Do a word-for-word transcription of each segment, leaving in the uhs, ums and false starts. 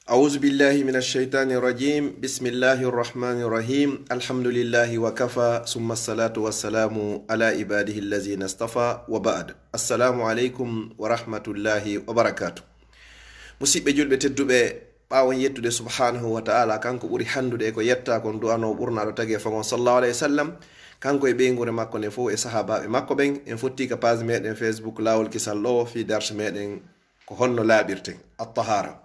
أعوذ بالله من الشيطان الرجيم. بسم الله الرحمن الرحيم. الحمد لله وكفى، ثم الصلاة والسلام على عباده الذين اصطفى، وبعد. السلام عليكم ورحمة الله وبركاته. Musidɓe julɓe tedduɓe, ɓaawo yettude subhanahu wa ta'ala, kanko ɓuri handude e ko yetta, kon du'ano ɓurnaɗo tagi e fangon sallallahu alayhi wa sallam, kanko e ɓeynguure makko nden fof e sahaabaaɓe makko ɓen. En fotti ka page meɗen Facebook Laawol Kisal ɗo fii darsi meɗen ko honno laaɓirten, at-tahara.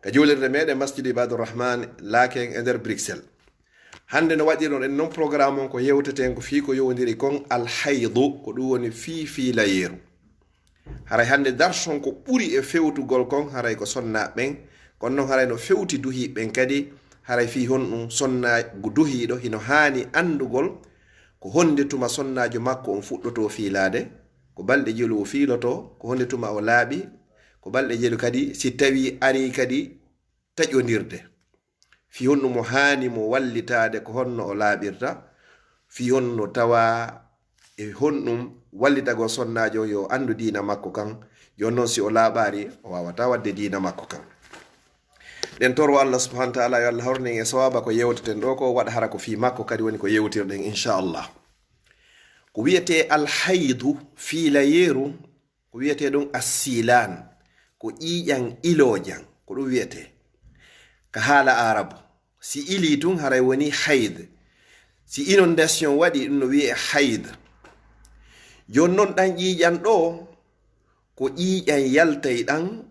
Ka juulirde meɗen Masjid Ibadur Rahman, Laken e nder Bruxelles. Hannde no waɗirnoɗen non programme on, ko yewteten ko fii ko yowndiri kon alhaydu, ko ɗum woni fii fiilayeeru. Haray hannde darson ko ɓuri e fewtugol kon, haray ko sonnaaɓe ɓen, kono non haray no fewti duhiiɓe ɓen kadi, haray fii honɗum sonnaagu duhiiɗo hino haani anndugol, ko honde tuma sonnaajo makko on fuɗɗotoo fiilaade, ko balɗe jelu o fiilotoo, ko honde tuma o laaɓi, ko balɗe jelu kadi si tawii arii kadi taƴondirde. Fii honɗum o haani mo wallitaade, ko honno o laaɓirta, fii honno tawa e honɗum wallitagol sonnaajo on yo anndu diina makko kan, jooni non si o laaɓaari, o waawataa waɗde diina makko kan. Ɗen toro Allah subhanahu wa ta'ala yo Allah hawrinen e sawaaba ko yewteten ɗo ko, waɗa hara ko fii makko kadi woni ko yewtirɗen, inchallah. Ko wiyetee alhaydu, fiilayeeru, ko wiyetee ɗum assilaan, ko ƴiiƴan iloojan, ko ɗum wiyetee. Ka haala Aarabu, si ilii tun haray woni hayd. Si inondation waɗi, ɗum no wiyee hayd. Jooni non ɗan ƴiiƴan ɗo, ko ƴiiƴan yaltay ɗan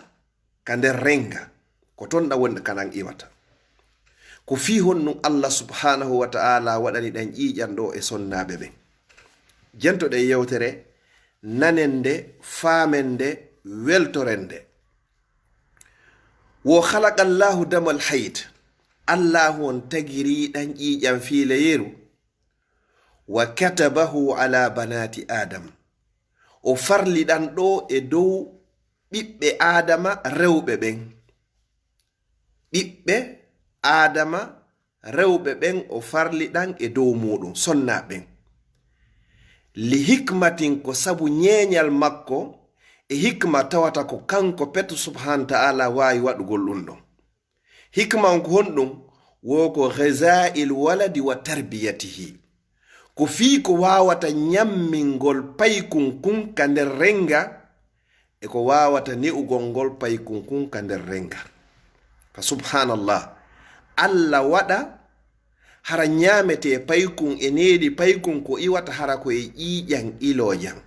ka nder renga, ko ton ɗan woni ka ɗan iwata. Ko fii honɗum Allah subhanahu wa ta'ala waɗani ɗan ƴiiƴan ɗo e sonnaaɓe ɓen. Jentoɗen yewtere, nanen nde, faamen nde, weltoren nde. Wo khalaqa Allahu damal hayd. Allahu on tagiri ɗan ƴiiƴan fiilayeeru. Wa katabahu ala banati Adam. O farli ɗan ɗo e dow ɓiɓɓe Aadama rewɓe ɓen. Ɓiɓɓe Aadama rewɓe ɓen o farli ɗan e dow muɗum, sonnaaɓe ɓen. Li hikmatin, ko sabu ñeeñal makko e hikma tawata ko kanko peto subhanahu wa ta'ala waawi waɗugol ɗum ɗon. Hikma on ko honɗum? Wo ko ghizaa'il waladi wa tarbiyatihi. Ko fii ko waawata ñammingol paykun kun ka nder renga, e ko waawata ne'ugol ngol paykun kun ka nder renga. Fa subhanallah, Allah waɗa hara ñaametee paykun e needi paykun ko iwata hara ko e ƴiiƴan iloojan.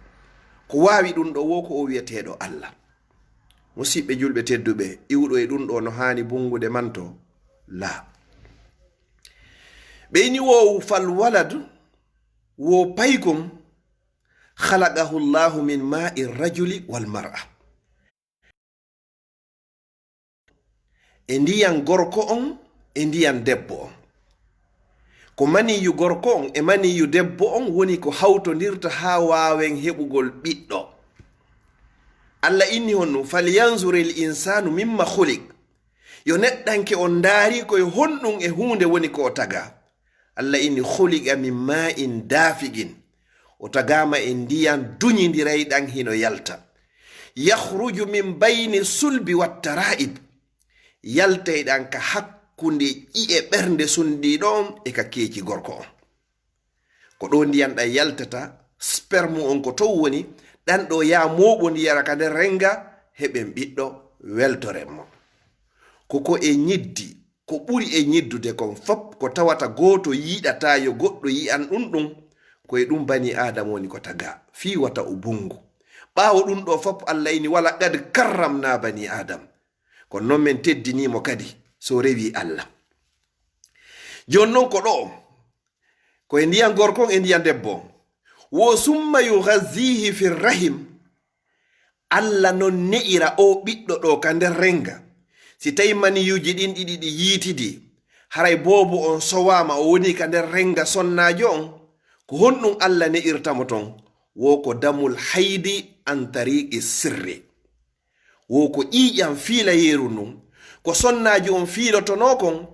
Ko waawi ɗum ɗo wo ko o wiyeteeɗo Allah. Musiɓɓe julɓe tedduɓe, iwɗo e ɗum ɗo no haani bungude manto? La. Ɓeyni wo fal walad, wo paykun, khalaqahu Allahu min ma'i rajuli wal mar'a. E ndiyan gorko on, e ndiyan debbo on. Ko maniyu gorko on e maniyu debbo on woni ko hawtondirta haa waawen heɓugol ɓiɗɗo. Allah inni honno, "Falyanzuril insanu mimma khuliq." Yo neɗɗanke on ndaari ko e honɗum e huunde woni ko o taga. Allah inni, "Khuliqa min ma'in dafiqin." O tagaama e ndiyan duñindirayɗan hino yalta. "Yakhruju min bayni sulbi wat tara'ib." Yaltayɗan ka hakkunde ƴi'e ɓernde sundiiɗo on e ka keeci gorko on. Ko ɗo ndiyan ɗan yaltata, sperme on ko ton woni, ɗan ɗo yaa mooɓondiyara ka nder renga, heɓen ɓiɗɗo, weltoren mo. Ko ko e ñiddi, ko ɓuri e ñiddude kon fop, ko tawata gooto yiɗataa yo goɗɗo yi'an ɗum ɗum, ko e ɗum bani Aadama woni ko tagaa, fii wata o bungu. Ɓaawo ɗum ɗo fop, Allah ini, "Wala qad karramna bani Aadam." Kono non men teddinii mo kadi, so rewi Allah. Jooni non ko ɗo, ko e ndiyan gorko on e ndiyan debbo on. Wo summa yughazzihi fi rahim. Allah non ne'ira o ɓiɗɗo ɗo ka nder renga. Si tawi maniyuuji ɗin ɗiɗi ɗi yiitidi, haray boobo on sowaama, o woni ka nder renga sonnaajo on, ko honɗum Allah ne'irta mo ton? Wo ko damul haydi an tariqi sirri. Wo ko ƴiiƴan fiilayeeru ndun, ko sonnaajo on fiilotonoo kon,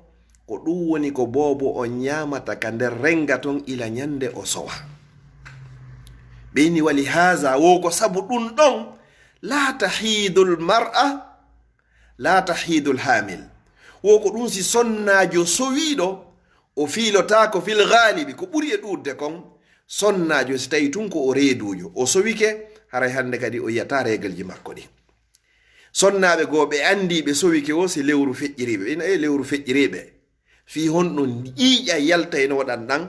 ko ɗum woni ko boobo on ñaamata ka nder renga ton ila ñande o sowa. Ɓe inni, "Wali haza, wo ko sabu ɗum ɗon, la tahidul mar'a, la tahidul hamil." Wo ko ɗum si sonnaajo sowiiɗo, o fiilotaako fil gaalibi, ko ɓuri e ɗuuɗde kon, sonnaajo si tawi tun ko o reeduujo, o sowike, haray hannde kadi o yiyata reegelji makko ɗin. Sonnaaɓe goo ɓe anndi ɓe sowike wo si lewru feƴƴiriiɓe, ɓe ina e lewru feƴƴiriiɓe. Fii honɗum ƴiiƴan yaltaynooɗan ɗan,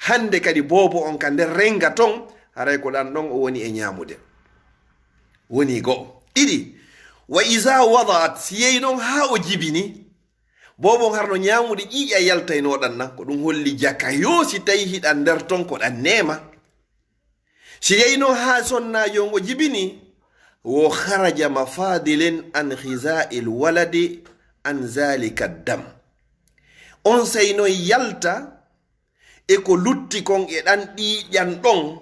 hannde kadi boobo on ka nder rennga ton, haray ko ɗan ɗon o woni e ñaamude. Woni go'o. Ɗiɗi, wa iza wada'at, si yehi non haa o jibini, boobo on harno ñaamude ƴiiƴan yaltaynooɗan ɗan, ko ɗum holli jaka yo si tawi hiɗan nder ton ko ɗan neema. Si yehi non haa sonnaajo on o jibini, wo kharaja mafadilen an khiza'il waladi an zalika dam. On sey non yalta e ko lutti kon e ɗan ƴiiƴan ɗon,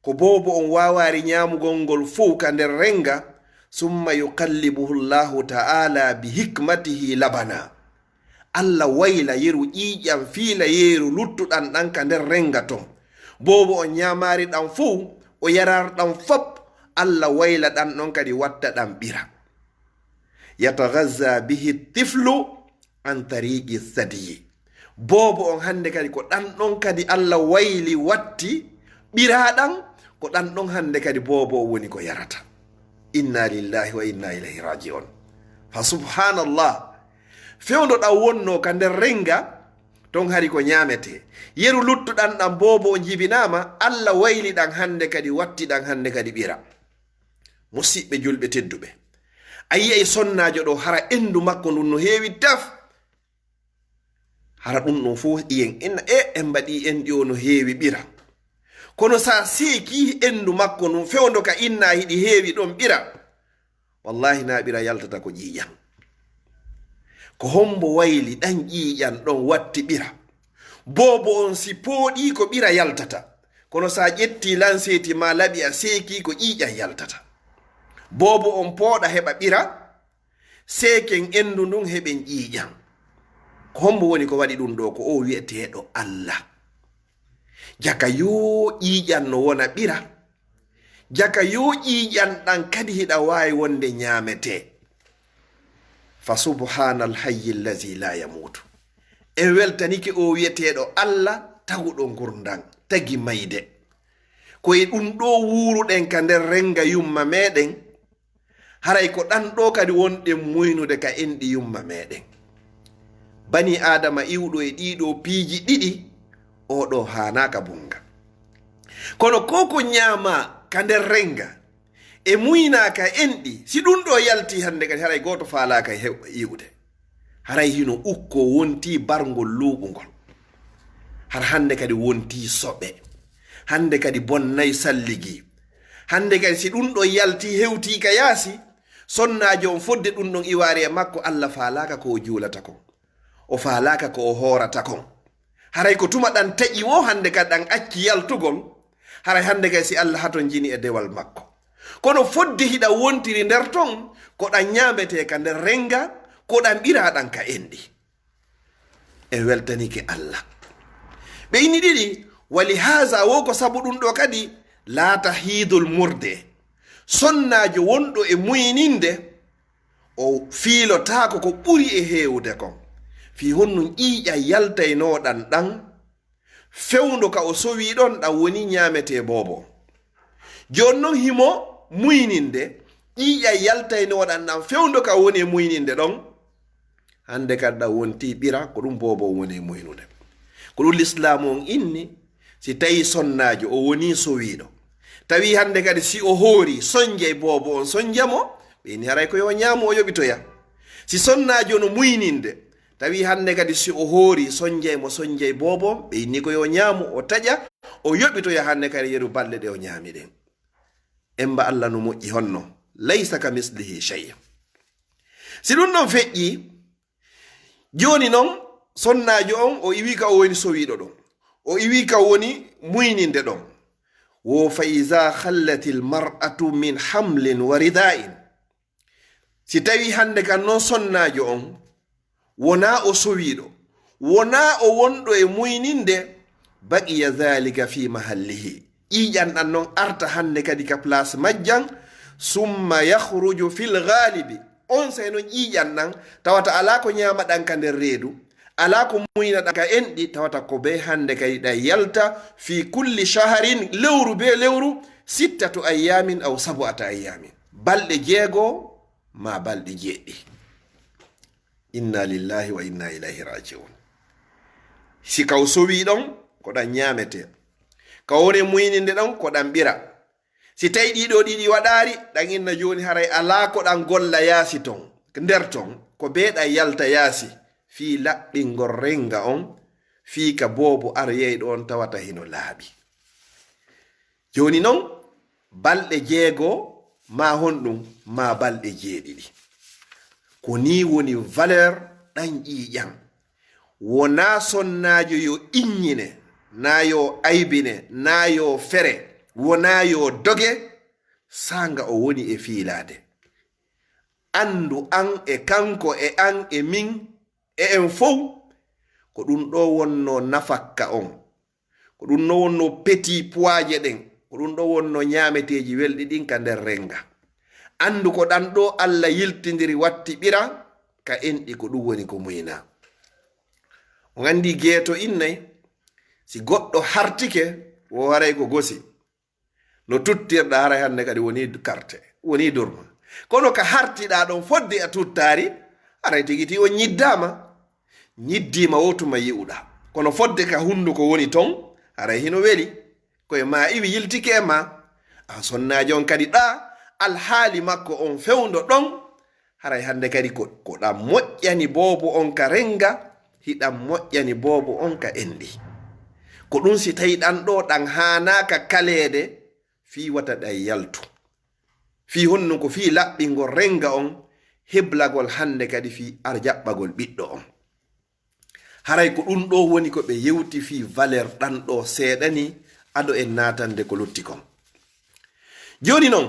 ko boobo on waawaari ñaamugol ngol fow ka nder rennga, summa yuqallibuhu Allahu ta'ala bi hikmatihi labana. Alla wayla yeru ƴiiƴan fiila yeru luttuɗan ɗan ka nder rennga ton. Boobo on ñaamaari ɗan fow, o yaraari ɗan fop, Alla wayla ɗan ɗon kadi watta ɗan ɓira. Yataghazza bihi tiflu an tariqi sadyi. Boobo on hannde kadi ko ɗan ɗon kadi Alla wayli watti ɓiraaɗan, ko ɗan ɗon hannde kadi boobo on woni ko yarata. Inna lillahi wa inna ilayhi raji'un. Fa subhanallah. Fewndo ɗan wonno ka nder rennga, ton hari ko ñaametee. Yeru luttuɗan ɗan boobo on jibinaama, Alla wayli ɗan hannde kadi watti ɗan hannde kadi ɓira. Musiɓɓe julɓe tedduɓe, a yi'ay sonnaajo ɗo, hara enndu makko ndun no heewi taf. Hara ɗum ɗon fof iyen inna e en mbaɗi enɗi o no heewi ɓira. Kono sa seeki enndu makko ndun fewndo ka inna hiɗi heewi ɗon ɓira, wallahi na ɓira yaltata ko ƴiiƴan. Ko hombo wayli ɗan ƴiiƴan ɗon watti ɓira? Boobo on si pooɗi ko ɓira yaltata. Kono sa ƴetti lanseeti ma laɓi a seeki ko ƴiiƴan yaltata. Boobo on pooɗa heɓa ɓira, seeken enndu ndun heɓen ƴiiƴan. Ko hombo woni ko waɗi ɗum ɗo? Ko o wi'eteeɗo Allah. Jaka yo ƴiiƴan no wona ɓira. Jaka yo ƴiiƴan ɗan kadi hiɗa waawi wonde ñaametee. Fa subhanal hayyi allazi la yamuutu. En weltanike o wi'eteeɗo Allah taguɗo ngurndan, tagi mayde. Ko e ɗum ɗo wuuruɗen ka nder renga yumma meɗen, haray ko ɗan ɗo kadi wonɗen muynude ka enɗi yumma meɗen. Bani Aadama iwɗo e ɗiɗo piiji ɗiɗi, o ɗo haanaaka bunga. Kono ko ko ñaama ka nder renga, e muynaaka enɗi, si ɗum ɗo yalti hannde kadi, haray gooto faalaaka e hew-, iwde. Haray hino ukko wonti barngol luuɓungol. Har hannde kadi wonti soɓe. Hannde kadi bonnay salligi. Hannde kadi si ɗum ɗo yalti hewti ka yaasi, sonnaajo on fodde ɗum ɗon iwaare e makko, Allah faalaaka ko o juulata kon. O faalaaka ko o hoorata kon. Haray ko tuma ɗan taƴi wo hannde kadi ɗan acci yaltugol, haray hannde kadi si Allah hatonjini e dewal makko. Kono fodde hiɗa wontiri nder ton, ko ɗan ñaametee ka nder renga, ko ɗan ɓiraaɗan ka enɗi. En weltanike Allah. Ɓe inni ɗiɗi, wali haza wo ko sabu ɗum ɗo kadi, la tahidul murde. Sonnaajo wonɗo e muyninde, o fiilotaako ko ɓuri e heewude kon. Fii honɗum ƴiiƴan yaltaynooɗan ɗan, fewndo ka o sowii ɗon ɗan woni ñaametee boobo. Jooni non himo muyninde, ƴiiƴan yaltaynooɗan ɗan fewndo ka woni e muyninde ɗon. Hannde kadi ɗan wonti ɓira, ko ɗum boobo on woni e muynude. Ko ɗum lislaamu on inni, si tawi sonnaajo o woni sowiiɗo, tawi hannde kadi si o hoori, sonjay boobo on, sonja mo, ɓe inni haray ko yo ñaamu o yoɓitoya. Si sonnaajo no muyninde, tawi hannde kadi si o hoori, sonjay mo, sonjay boobo on, ɓe inni ko yo ñaamu o taƴa, o yoɓitoya hannde kadi yeru balɗe ɗe o ñaami ɗen. Emba Allah no moƴƴi honno, laysa ka mislihi shay. Si ɗum ɗon feƴƴi, jooni non, sonnaajo on, o iwi ka o woni sowiiɗo ɗon. O iwi ka o woni muyninde ɗon. Wo fa iza khallatil mar'atu min hamlin wa rida'in. Si tawi hannde kan non sonnaajo on, wonaa o sowiiɗo, wonaa o wonɗo e muyninde, baqiya zalika fi mahallihi. Ƴiiƴan ɗan non arta hannde kadi ka place majjan, summa yakhruju fil ghalibi. On sey non ƴiiƴan ɗan, tawata alaa ko ñaamaɗan ka nder reedu, alaa ko muynaɗan ka enɗi, tawata ko bee hannde kadi ɗan yalta, fii kulli shaharin, lewru bee lewru, sittatu ayyaamin aw sab'ata ayyaamin. Balɗe jeego maa balɗe jeeɗiɗi. Inna lillahi wa inna ilayhi raaji'un. Si kaw sowii ɗon, ko ɗan ñaametee. Ka woni muyninde ɗon, ko ɗan ɓira. Si tawi ɗii ɗoo ɗiɗi waɗaali, ɗan inna jooni haray alaa ko ɗan golla yaasi ton, nder ton, ko bee ɗan yalta yaasi, fii laɓɓingol renga on, fii ka boobo aroyayɗo on tawata hino laaɓi. Jooni non, balɗe jeego, maa honɗun, maa balɗe jeeɗiɗi. Ko nii woni valeur ɗan ƴiiƴan. Wonaa sonnaajo yo iññine, naa yo aybine, naa yo fere, wonaa yo doge, saanga o woni e fiilaade. Anndu an e kanko e an e min e en fow, ko ɗun ɗoo wonnoo nafakka on. Ko ɗun ɗoo wonnoo petit poids je ɗen. Ko ɗun ɗoo wonnoo ñaameteeji welɗi ɗin ka nder renga. Anndu ko ɗan ɗoo Alla yiltindiri watti ɓira, ka enɗi ko ɗun woni ko muynaa. On anndi geeto innay, si goɗɗo hartike, wo haray ko gosi. No tuttirɗaa haray hannde kadi wonii karte, wonii durma. Kono ka hartiɗaa ɗon fodde a tuttaari, haray tigi ti on ñiddaama. Ñiddiima wo tuma yi'uɗaa. Kono fodde ka hunduko woni ton, haray hino weli. Ko e maa iwi yiltike e maa. An sonnaajo on kadi ɗaa, alhaali makko on fewndo ɗon, haray hannde kadi ko, ko ɗan moƴƴani boobo on ka renga, hiɗan moƴƴani boobo on ka enɗi. Ko ɗun si tawi ɗan ɗoo ɗan haanaaka kaleede, fii wata ɗan yaltu. Fii honno ko fii laɓɓingol renga on, heblagol hannde kadi fii arjaɓɓagol ɓiɗɗo on. Haray ko ɗun ɗoo woni ko ɓe yewti fii valeur ɗan ɗoo seeɗa nii, ado en naatande ko lutti kon. Jooni non,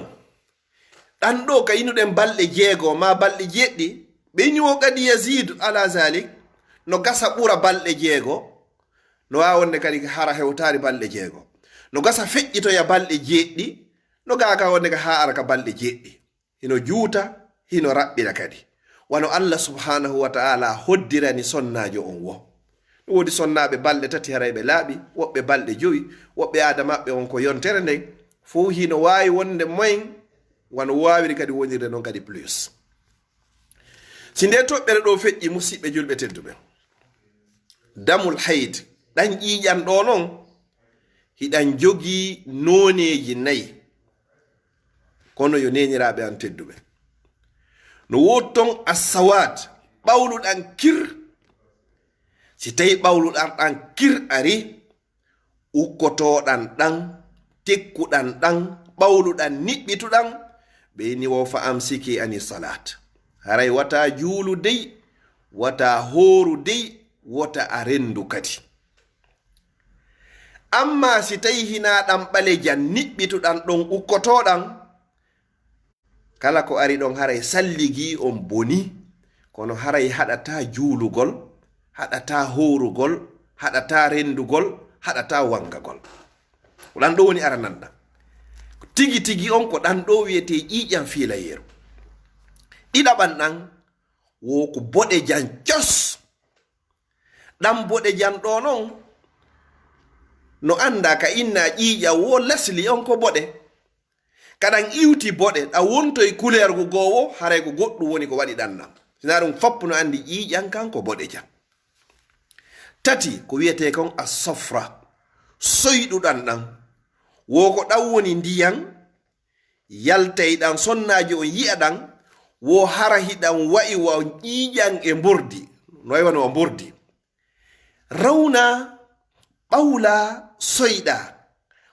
ɗan ɗoo ka inuɗen balɗe jeego maa balɗe jeeɗiɗi, ɓe ini wo qad yazidu ala zalik, no gasa ɓura balɗe jeego, no waawa wonde kadi hara hewtaali balɗe jeego. No gasa feƴƴitoya balɗe jeeɗiɗi, no gasa wonde ka haa ara ka balɗe jeeɗiɗi. Hino juuta, hino raɓɓira kadi. Wano Allah subhanahu wa ta'ala hoddirani sonnaajo on wo. No woodi sonnaaɓe balɗe tati haray ɓe laaɓi, woɓɓe balɗe jowi, woɓɓe aada maɓɓe on ko yontere nden, fow hino waawi wonde moyen, wano waawiri kadi wonirde non kadi plus. Si ndee toɓɓere ɗoo feƴƴi, musiɓɓe julɓe tedduɓe, damul hayd, ɗan ƴiiƴan ɗoo non, hiɗan jogii nooneeji nayi. Kono yo neeniraaɓe an tedduɓe, no woodi ton assawaat, ɓawluɗan kir. Si tawi ɓawluɗan ɗan kir ari, ukkotooɗan ɗan, tekkuɗan ɗan, ɓawluɗan niɓɓituɗan, ɓe ini wo fa amsiki ani salaat. Haray wata juulu dey, wata hooru dey, wota a rendu kadi. Amma si tawi hinaa ɗan ɓalejan niɓɓituɗan ɗon ukkotooɗan, kala ko ari ɗon haray salligii on bonii, kono haray haɗataa juulugol, haɗataa hoorugol, haɗataa renndugol, haɗataa wanngagol. Ko ɗan ɗoo woni arananɗan. Tigi tigi on ko ɗan ɗoo wiyetee ƴiiƴan fiilayeeru. Ɗiɗaɓan ɗan wo ko boɗejan cos. Ɗan boɗejan ɗoo non, no anndaa ka inna ƴiiƴan wo lesli on ko boɗe. Ka ɗan iwti boɗe, ɗan wontoy kuleergu goo wo, haray ko goɗɗun woni ko waɗi ɗan ɗan. Sinaa ɗun fop no anndi ƴiiƴan kan ko boɗejan. Tati, ko wiyetee kon as-safra, soyɗuɗan ɗan. Wo ko ɗan woni ndiyan, yaltay ɗan, sonnaajo on yi'a ɗan, wo hara hiɗan wa'i wa ƴiiƴan e mbordi, no wa'i wano wa mbordi. Rawna, ɓawla, soyɗa.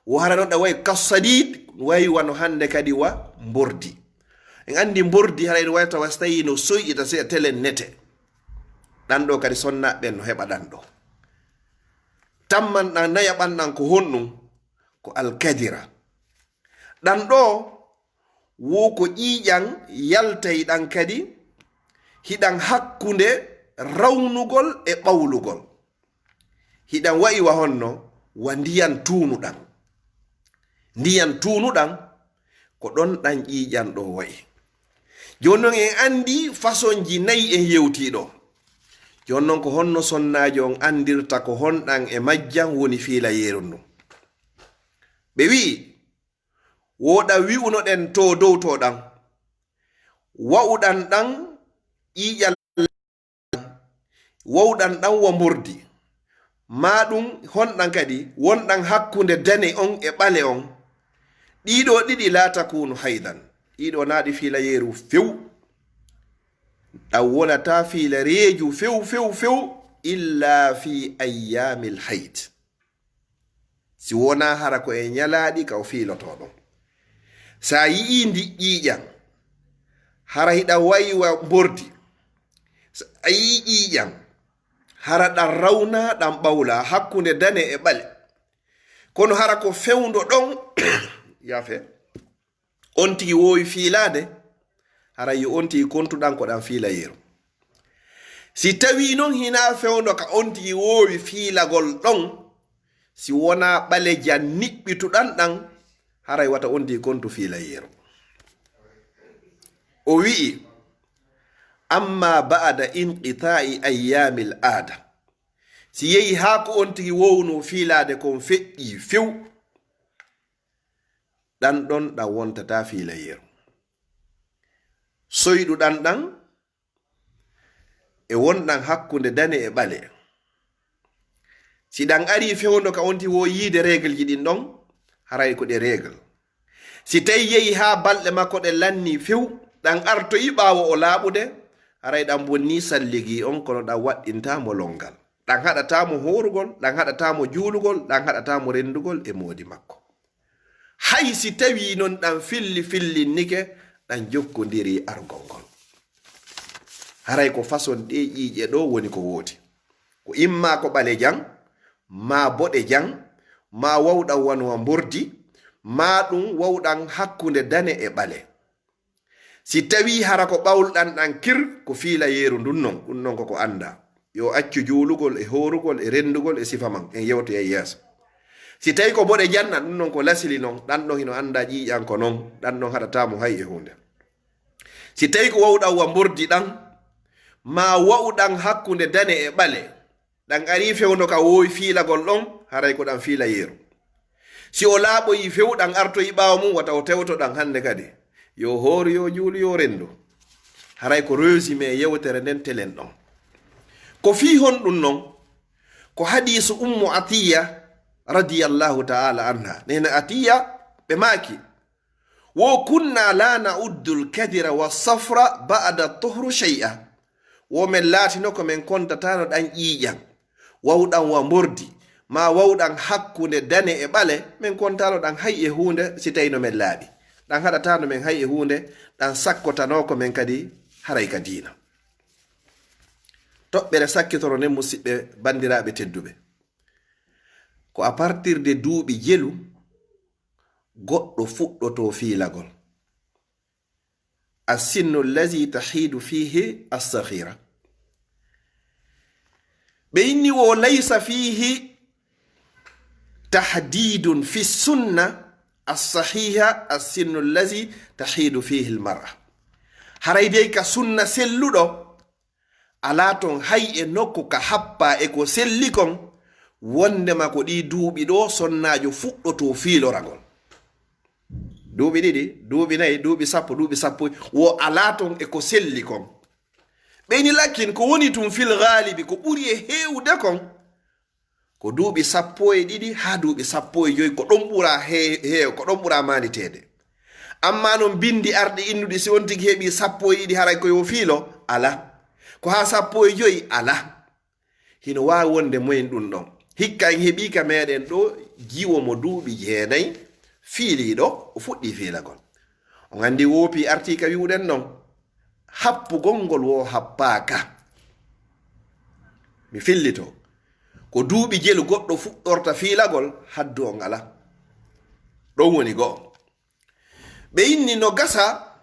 Wo hara non ɗan wa'i kassadid, wa'i wano hannde kadi wa mbordi. En anndi mbordi hara ene wa'i tawa si tawi no soyɗita si a telen nete. Ɗan ɗoo kadi sonnaaɓe ɓen no heɓa ɗan ɗoo. Tamman ɗan nayaɓan ɗan ko honɗun? Ko alkadira. Ɗan ɗoo wo ko ƴiiƴan yaltay ɗan kadi, hiɗan hakkunde rawnugol e ɓawlugol. Hiɗan wa'i wa honno? Wa ndiyan tuunuɗan. Ndiyan tuunuɗan, ko ɗon ɗan ƴiiƴan ɗoo wa'i. Jooni non en anndi façonji nayi en yewtii ɗo. Jooni non ko honno sonnaajo on anndirta ko honɗan e majjan woni fiilayeeru ndun? Ɓe wi'i, wooɗan wi'unoɗen to dow to ɗan. Wa'uɗan ɗan ƴiiƴan wowɗan ɗan wa mbordi, maa ɗun honɗan kadi wonɗan hakkunde dane on e ɓale on, ɗiɗo ɗiɗi laa takuunu haydan, ɗiɗo naa ɗi fiilayeeru few, ɗan wonataa fiilareeju few few few, illa fi ayyaamil hayd. Si wonaa hara ko e ñalaaɗi ka o fiilotoo ɗon. Si a yi'ii ndi ƴiiƴan, hara hiɗa wayi wa mbordi. Si a yi'ii ƴiiƴan, hara ɗan rawnaa, ɗan ɓawlaa hakkunde dane e ɓale. Kono hara ko fewndo ɗon, yaafe, on tigi woowi fiilaade, haray yo on tigi kontu ɗan ko ɗan fiilayeeru. Si tawii non hinaa fewndo ka on tigi woowi fiilagol ɗon, si wonaa ɓalejan niɓɓituɗan ɗan, haray wata on tigi kontu fiilayeeru. O wi'i, amma ba'da inqitaa'i ayyaamil aada, si yehi haa ko on tigi woowunoo fiilaade kon feƴƴii few, ɗan ɗon ɗan wontataa fiilayeeru. Soyɗuɗan ɗan e wonɗan hakkunde dane e ɓale. Si ɗan arii fewndo ka on tigi woo yiide reegelji ɗin ɗon, haray ko ɗe reegel. Si tawii yehi haa balɗe makko ɗen lannii few, ɗan artoyi ɓaawo o laaɓude, haray ɗan bonnii salligii on, kono ɗan waɗɗintaa mo lonngal. Ɗan haɗataa mo hoorugol, ɗan haɗataa mo juulugol, ɗan haɗataa mo renndugol e moodi makko. Hay si tawii non ɗan filli fillinnike, ɗan jokkondirii argol ngol. Haray ko façon ɗee ƴiiƴe ɗoo woni ko woodi. Ko immaa ko ɓalejan, maa boɗejan, maa wawɗan wano wa mbordi, maa ɗun wawɗan hakkunde dane e ɓale. Si tawii hara ko ɓawluɗan ɗan kir, ko fiilayeeru ndun non, ɗun non ko ko anndaa. Yo accu juulugol e hoorugol e renndugol e sifa man, en yewtoyay yeeso. Si tawii ko boɗejan ɗan, ɗun non ko lasili non, ɗan ɗon hino anndaa ƴiiƴan ko non, ɗan ɗon haɗataa mo hay e huunde. Si tawii ko wawɗan wa mbordi ɗan, maa wawɗan hakkunde dane e ɓale, ɗan arii fewndo ka woowi fiilagol ɗon, haray ko ɗan fiilayeeru. Si o laaɓoyii few, ɗan artoyi ɓaawo mun, wata o tewto ɗan hannde kadi. Yo hooru, yo juulu, yo renndu. Haray ko résumé yewtere nden telen ɗon. Ko fii honɗun non? Ko hadiisu Ummu Atiyya radiyallahu ta'ala anha. Nene Atiyya ɓe maaki, wo kunna la na'uddul kadira wa safra ba'da tuhru shay'a. Wo men laatino ko men kontataano ɗan ƴiiƴan, wawɗan wa mbordi, maa wawɗan hakkunde dane e ɓale, men kontaano ɗan hay e huunde si tawii no men laaɓi. Ɗan haɗataano men hay e huunde, ɗan sakkotanoo ko men kadi haray ka diina. Toɓɓere sakkitoro nden, musiɓɓe banndiraaɓe tedduɓe. Ko à partir de duuɓi jelu goɗɗo fuɗɗotoo fiilagol. As-sinnu allazi tahiidu fiihi as-saghira. Ɓe inni wo laysa fiihi tahdidun fi sunna as-sahiha as-sinnu allazi tahiidu fiihi al-mar'a. Haray dey ka sunna selluɗo, alaa ton hay e nokku ka happaa e ko selli kon, wondema ko ɗii duuɓi ɗoo sonnaajo fuɗɗotoo fiiloragol. Duuɓi ɗiɗi, duuɓi nayi, duuɓi sappo, duuɓi sappo, wo alaa ton e ko selli kon. Ɓeyni lakin ko woni tun fil gaalibi, ko ɓuri e heewude kon, ko duuɓi sappo e ɗiɗi haa duuɓi sappo e joyi, ko ɗon ɓura he-, heew-, ko ɗon ɓura maanditeede. Amma non binndi arɗi innuɗi, si on tigi heɓii sappo e ɗiɗi, haray ko yo fiilo? Alaa. Ko haa sappo e joyi? Alaa. Hino waawi wonde moyen ɗun ɗon. Hikka en heɓii ka meɗen ɗoo jiwo mo duuɓi jeenay, fiiliiɗo, o fuɗɗii fiilagol. On anndi woopi artii ka wi'uɗen non, happugol ngol wo happaaka. Mi fillito. Ko duuɓi jelu goɗɗo fuɗɗorta fiilagol, haddu on alaa. Ɗon woni go'o. Ɓe inni no gasa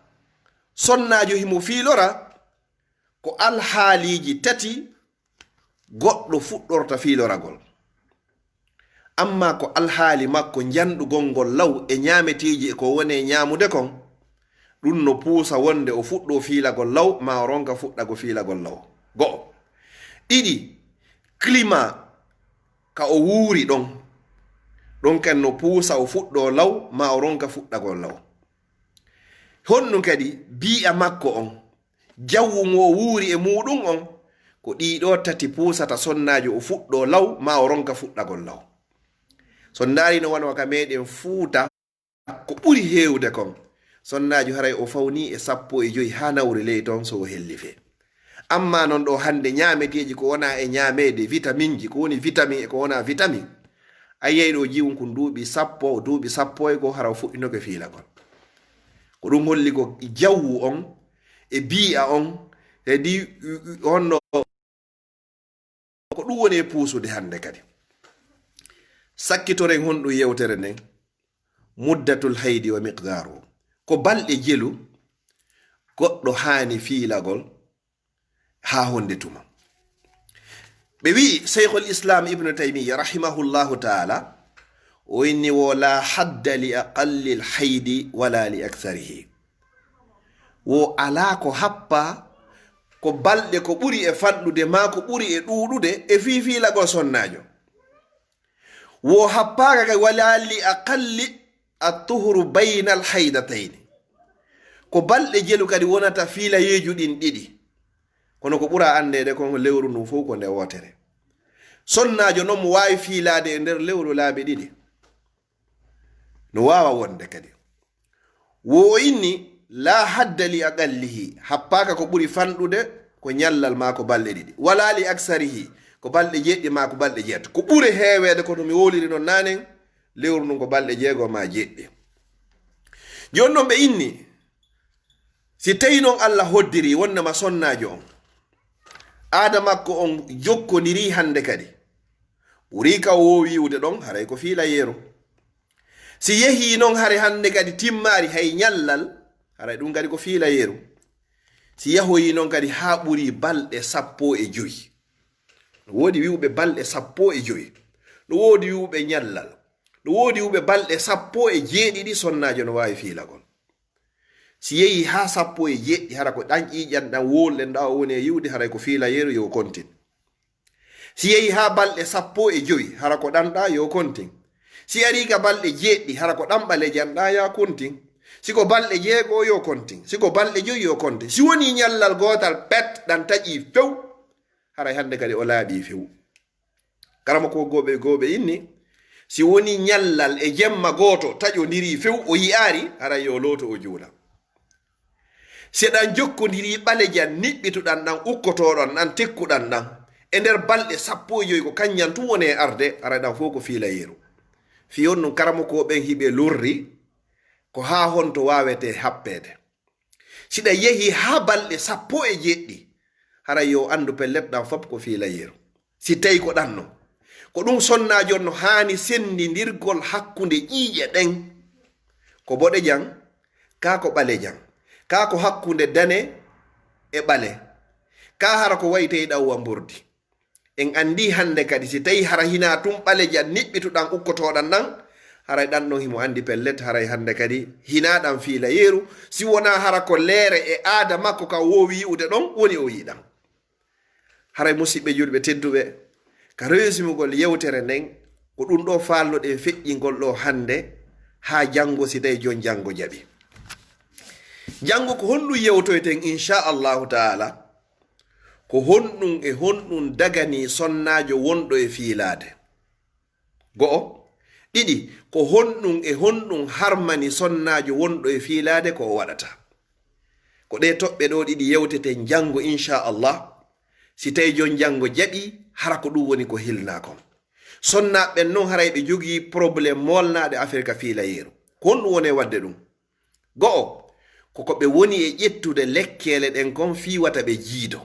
sonnaajo himo fiilora ko alhaaliiji tati goɗɗo fuɗɗorta fiiloragol. Amma ko alhaali makko njanɗugol ngol law e ñaameteeji e ko woni e ñaamude kon, Ɗum no puusa wonde o fuɗɗo fiilagol law, ma o ronka fuɗɗago fiilagol law. Go'o. Ɗiɗi, climat ka o wuuri ɗon. Ɗon kan no puusa o fuɗɗo law, ma o ronka fuɗɗagol law. Honɗum kadi bii'a makko on, jawwu mo o wuuri e muuɗum on, ko ɗiɗo tati puusata sonnaajo o fuɗɗo law, ma o ronka fuɗɗagol law. So ndaari no wano ka meɗen Fuuta, ko ɓuri heewde kon, sonnaajo haray o fawni e sappo e joy haa nawre ley ton so o hellifee. Amma non ɗo hannde ñaameteeji ko wona e ñaameede, vitaminji, ko woni vitamin e ko wona vitamin. A yiyay ɗo jiwun kun duuɓi sappo, duuɓi sappo e goo hara o fuɗɗinoke fiilagol. Ko ɗum holli ko jawwu on, e bii'a on, kadi honno ko ɗum woni e puusude hannde kadi. Sakkitoren honɗum yewtere nden, muddatul haydi wa miqdaaru. Ko balɗe jelu goɗɗo haani fiilagol haa honde tuma. Ɓe wi'i, Shaykhul Islam Ibn Taymiyya rahimahullahu ta'ala, o inni wo, "La hadda li aqallil haydi wala li aktharihi." Wo alaa ko happa ko balɗe ko ɓuri e fanɗude maa ko ɓuri e ɗuuɗude e fii fiilagol sonnaajo. Wo happaaka kay wala li aqalli at-tuhru baynal haydatayni. Ko balɗe jelu kadi wonata fiilayeeju ɗin ɗiɗi. Kono ko ɓura anndeede kon lewru ndun fow ko nde wootere. Sonnaajo non mo waawi fiilaade e nder lewru laabi ɗiɗi. No waawa wonde kadi. Wo o inni, "La hadda li aqallihi", happaaka ko ɓuri fanɗude ko ñallal maa ko balɗe ɗiɗi. Wala li aksarihi, ko balɗe jeɗɗi maa ko balɗe jeetati. Ko ɓuri heeweede ko no mi wowliri non naanen, lewru ndun ko balɗe jeego maa jeɗɗi. Jooni non ɓe inni, si tawi non Allah hoddiri wonnde ma sonnaajo on, aada makko on jokkondirii hannde kadi, ɓurii ka o woowi yi'ude ɗon, haray ko fiilayeeru. Si yehii non hare hannde kadi timmaari hay ñallal, haray ɗum kadi ko fiilayeeru. Si yahoyii non kadi haa ɓurii balɗe sappo e joy. No woodi wi'uɓe balɗe sappo e joy. No woodi wi'uɓe ñallal. No woodi wi'uɓe balɗe sappo e jeeɗiɗi sonnaajo no waawi fiilagol. Si yehii haa sappo e jeeɗiɗi, hara ko ɗan ƴiiƴan ɗan wowluɗen ɗaa o woni e yi'ude, haray ko fiilayeeru yo kontin. Si yehii haa balɗe sappo e joy, hara ko ɗan ɗaa yo kontin. Si arii ka balɗe jeeɗiɗi, hara ko ɗan ɓalejan ɗaa ya kontin. Si ko balɗe jeego yo kontin. Si ko balɗe joy yo kontin. Si wonii ñallal gootal pet ɗan taƴii few, haray hannde kadi o laaɓii few. Karamokooɓe goo ɓe inni, si wonii ñallal e jemma gooto taƴondirii few o yi'aali, haray yo looto o juula. Si ɗan jokkondirii ɓalejan niɓɓituɗan ɗan, ukkotooɗan ɗan, tekkuɗan ɗan, e nder balɗe sappo e joy ko kanjan tun woni e arde, haray ɗan fow ko fiilayeeru. Fii honɗun karamokooɓe ɓen hiɓe lorri, ko haa honto waawetee happeede. Si ɗan yehii haa balɗe sappo e jeeɗiɗi, haray yo anndu pellet ɗan fow ko fiilayeeru. Si tawi ko ɗan non, ko ɗum sonnaajo on no haani senndindirgol hakkunde ƴiiƴe ɗen. Ko boɗejan, kaa ko ɓalejan, kaa ko hakkunde dane e ɓale, kaa hara ko wayi tawi ɗan wa mbordi. En anndii hannde kadi, si tawi hara hinaa tun ɓalejan niɓɓituɗan ukkotooɗan ɗan, haray ɗan ɗon himo anndi pellet, haray hannde kadi hinaa ɗan fiilayeeru, si wonaa hara ko leere e aada makko ka woowi yi'ude ɗon, woni o yi'i ɗan. Haray musiɓɓe julɓe tedduɓe, ka reesumugol yewtere nden, ko ɗum ɗoo faalnoɗen feƴƴingol ɗoo hannde, haa janngo si tawi jon janngo jaɓi. Janngo ko honɗum yewtoyten, inchallahu taala? Ko honɗum e honɗum daganii sonnaajo wonɗo e fiilaade? Go'o. Ɗiɗi, ko honɗum e honɗum harmani sonnaajo wonɗo e fiilaade ko o waɗata? Ko ɗee toɓɓe ɗoo ɗiɗi yewteten janngo, inchallah, si tawi jon janngo jaɓi, hara ko ɗum woni ko hilnaa kon. Sonnaaɓe ɓen non haray ɓe jogii problème moolnaaɗo Afirka fiilayeeru. Ko honɗum woni e waɗde ɗum? Go'o, ko ko ɓe woni e ƴettude lekkeele ɗen kon fii wata ɓe jiido.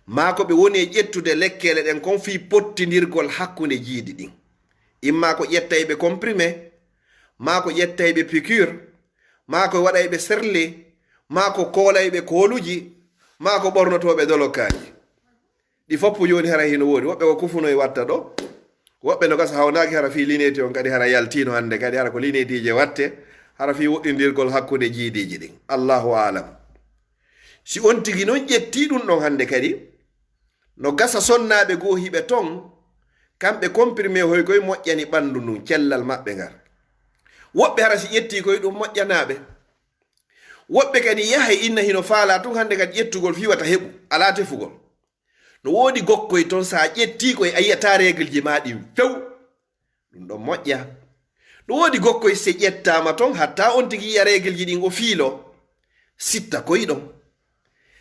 Maa ko ɓe woni e ƴettude lekkeele ɗen kon fii pottindirgol hakkunde jiidi ɗin. Immaa ko ƴettayɓe comprimé, maa ko ƴettayɓe piqûre, maa ko waɗayɓe serle, maa ko koolayɓe kooluji, maa ko ɓornotooɓe dolokaaji. Ɗi foppu jooni hara hino woodi. Woɓɓe ko kufunoy watta ɗo. Woɓɓe no gasa hawnaaki hara fii lineeti on kadi hara yaltiino hannde kadi hara ko lineetiije watte. Hara fii woɗɗindirgol hakkunde jiidiiji ɗin. Allahu aalam. Si on tigi non ƴettii ɗun ɗon hande kadi, no gasa sonnaaɓe goo hiɓe ton, kamɓe comprimé hoy koy moƴƴani ɓandu ndun, cellal maɓɓe ngal. Woɓɓe hara si ƴettii koy ɗun moƴƴanaa ɓe. Woɓɓe kadi yahay inna hino faalaa tun hande kadi ƴettugol fii wata heɓu, alaa tefugol. No woodi gokkoy ton, si a ƴettii koy a yi'ataa reegelji maa ɗin few. Ɗun ɗon moƴƴa. No woodi gokkoy si ƴettaama ton, hatta on tigi yi'a reegelji ɗin o fiiloo. Sitta koy ɗon.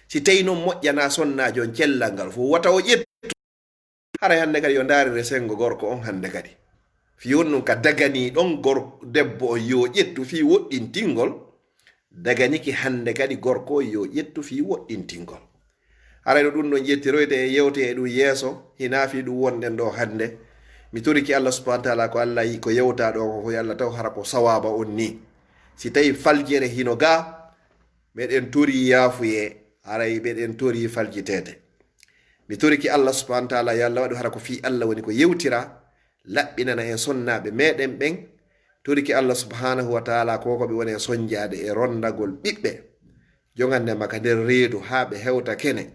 Si tawi non moƴƴanaa sonnaajo on cellal ngal fow, wata o ƴettu. Haray hande kadi yo ndaarire senngo gorko on hande kadi. Fii won ɗun ka daganii ɗon gor-, debbo on yo ƴettu fii woɗɗintingol, daganike hande kadi gorko on yo ƴettu fii woɗɗintingol. Haray no ɗun ɗon ƴettiroyte e yewte e ɗun yeeso, hinaa fii ɗun wonɗen ɗoo hande. Mi torike Allah subhanahu wa taala ko Allah yi-, ko yewtaa ɗoo ko fow, yo Allah taw hara ko sawaaba on nii. Si tawi faljere hino gaa, meɗen torii yaafuyee, haray meɗen torii faljiteede. Mi torike Allah subhanahu wa taala, yo Allah waɗu hara ko fii Allah woni ko yewtiraa, laɓɓinana en sonnaaɓe meɗen ɓen. Torike Allah subhanahu wa taala ko ko ɓe woni e sonjaade e rondagol ɓiɓɓe, jogande ma ka nder reedu haa ɓe hewta kene.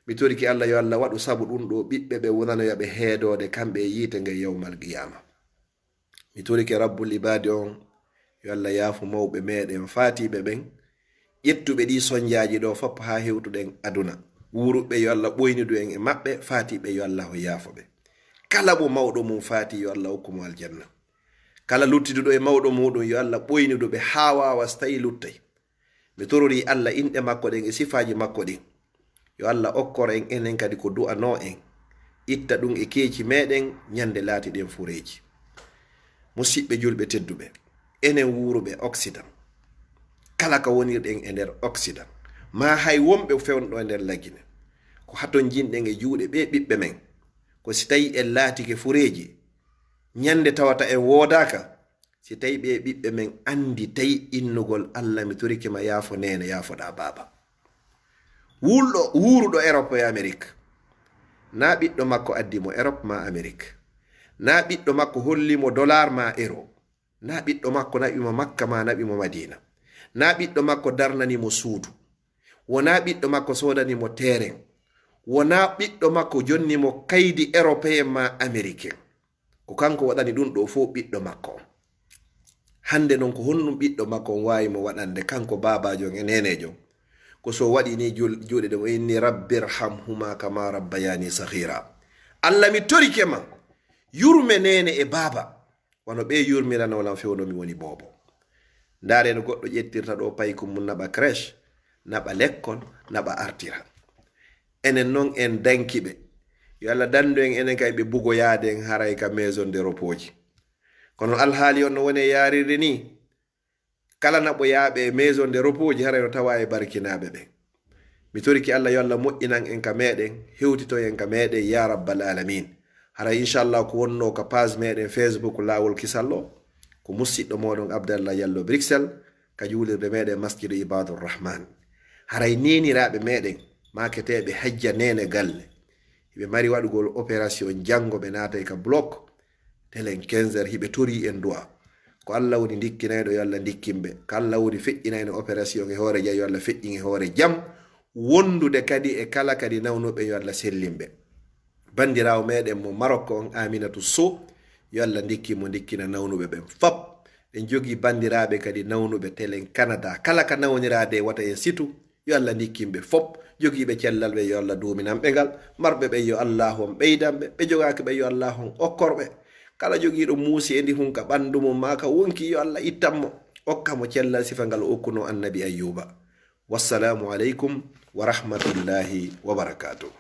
Mi torike Allah, yo Allah waɗu sabu ɗun ɗoo ɓiɓɓe ɓe wonanoya ɓe heedoode kamɓe e yiite ngen yawmal qiyaama. Mi torike Rabbul Ibaadi on, yo Allah yaafu mawɓe meɗen faatiiɓe ɓen, ƴettuɓe ɗii sonjaaji ɗoo fow haa hewtuɗen aduna. Wuuruɓe, yo Allah ɓoynidu en e maɓɓe, faatiiɓe, yo Allah yaafo ɓe. Kala mo mawɗo mum faati, yo Allah okku mo aljanna. Kala luttiduɗo e mawɗo muɗum, yo Allah ɓoynidu ɓe haa waawa si tawi luttay. Mi tororii Allah inɗe makko ɗen e sifaaji makko ɗin. Yo Allah okkor en enen kadi ko du'anoo en, itta ɗun e keeci meɗen ñande laatiɗen fureeji. Musiɓɓe julɓe tedduɓe, enen wuuruɓe Occident, kala ka wonirɗen e nder Occident, maa hay wonɓe fewndo e nder Lagine, ko hatonjinɗen e juuɗe ɓee ɓiɓɓe men, ko si tawi en laatike fureeji, ñande tawata en woodaaka, si tawi ɓee ɓiɓɓe men annditay innugol Allah, mi torike ma, yaafo neene, yaafoɗaa baaba. Wulɗo, wuuruɗo Europe e Amerique, naa ɓiɗɗo makko addi mo Europe maa Amerique, naa ɓiɗɗo makko holli mo dollar maa euro, naa ɓiɗɗo makko naɓi mo Makka maa naɓi mo Madiina, naa ɓiɗɗo makko darnani mo suudu, wonaa ɓiɗɗo makko soodani mo terrain, wonaa ɓiɗɗo makko jonni mo kaydi européen maa américain. Ko kanko waɗani ɗun ɗoo fow ɓiɗɗo makko on. Hande non, ko honɗun ɓiɗɗo makko on waawi mo waɗande, kanko baabaajo on e neeneejo on? Ko so waɗi ni jul-, juuɗe ɗen, o inni, "Rabbi irhamhuma kama rabbayani saghira." Allah, mi torike ma, yurme neene e baaba, wano ɓe yurmiranoo lan fewndo mi woni boobo. Ndaaree no goɗɗo ƴettirta ɗoo paykum mun, naɓa crèche, naɓa lekkol, naɓa artira. Enen non en danki ɓe. Yo Allah dandu en enen kay ɓe bugoyaade en haray ka maison de repos ji. Kono alhaali on no woni e yaarirde nii. Kala naɓoyaaɓe e maison de repos ji haray no tawaa e barkinaaɓe ɓen. Mi torike Allah yo Allah moƴƴinan en ka meɗen, hewtito en ka meɗen ya rabbal alamin. Haray inchallah ko wonnoo ka page meɗen Facebook Laawol Kisal o, ko musiɗɗo moɗon Abdallah Diallo Bruxelles, ka juulirde meɗen Masjidu Ibadur Rahman. Haray neeniraaɓe meɗen, maaketeeɓe Hajja Neene Galle, hiɓe mari waɗugol opération janngo, ɓe naatay ka bloc, telen quinze heures, hiɓe torii en du'a. Ko Allah woni ndikkinayɗo, yo Allah ndikkin ɓe. Ko Allah woni feƴƴinayɗo opération e hoore jam, yo Allah feƴƴin e hoore jam. Wondude kadi e kala kadi nawnuɓe, yo Allah sellin ɓe. Banndiraawo meɗen mo Marok on, Aminatu Sow, yo Allah ndikkin mo, ndikkina nawnuɓe ɓen fop. Ɗen jogii banndiraaɓe kadi nawnuɓe telen Canada. Kala ka nawniraade wata e situ, yo Allah ndikkin ɓe fop. Jogiiɓe cellal ɓe, yo Allah duuminan ɓe ngal. Marɓe ɓe, yo Allah on ɓeydan ɓe. Ɓe jogaaki ɓe, yo Allah on okkor ɓe. Kala jogiiɗo muusi e ndi hun ka ɓanndu mum maa ka wonki, yo Allah ittan mo, okka mo cellal sifa ngal o okkunoo Annabi Ayyuuba. Wassalaamu aleykum wa rahmatullahi wa barakaatuh.